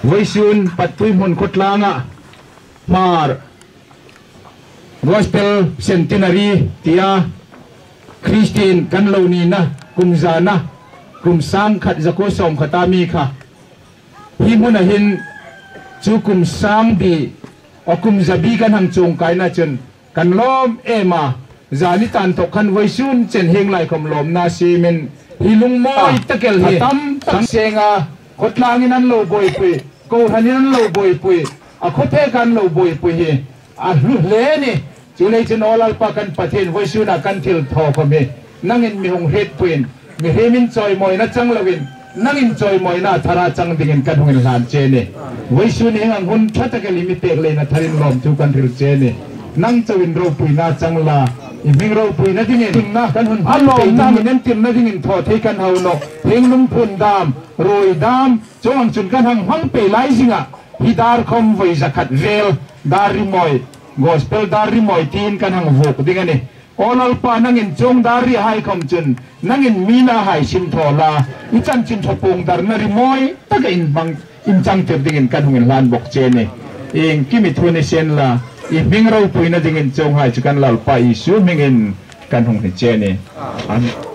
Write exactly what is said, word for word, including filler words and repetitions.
Vawisun Patpuihmun khawtlanga Hmar Gospel Centenary tia Christian kan lo nina kum zana, kum sangkhat zakuo sawmkhata mi kha hi hmuna hin chu kum sangbi, a kum zabi kan hang chuongkaina chun kan lawm em a. Zani tan thawk khan vawisun chen hieng lai khawm lawmna siemin hi lungmawi tak el hi tam tak senga khawtlangin an lo buoipui, kohranin an lo buoipui, a khawphek an lo buoipui hi a hlu hle a nih. Chuleiin chun aw Lalpa kan Pathien, vawisuna kan thil thaw khawm hi nangin mi hung hrietpuiin, mihriemin chawimawina chang loin, nangin chawimawina thara chang dingin kan hung inhlan che a nih. Vawisun hieng ang hun ṭha tak el i mi pek leiin a tharin lawmthu kan hril che a nih. Nang chauin ropuina chang la, i hming ropuina dingin kan hun a lawmna min entirna dingin thaw thei kan hau nawh. Hieng lungphun dam, ruoi dam, chuong ang chun kan hang hmang pei lai zinga hi dar khawm vawi zakhat vel dar rimawi, gospel dar rimawi tiin kan hang vuok ding a nih. Aw Lalpa, nangin chuong dar rihai khawm chun nangin mi nahai sim thaw la, i chanchin ṭha puong darna rimawi taka inhmang, inchangtir dingin kan hung inhlan bawk che a nih. Iengkim i thu ni sien la, i hming ropuina dingin chuonghai chu kan Lalpa Isu hmingin kan hung hni che a nih. Amen.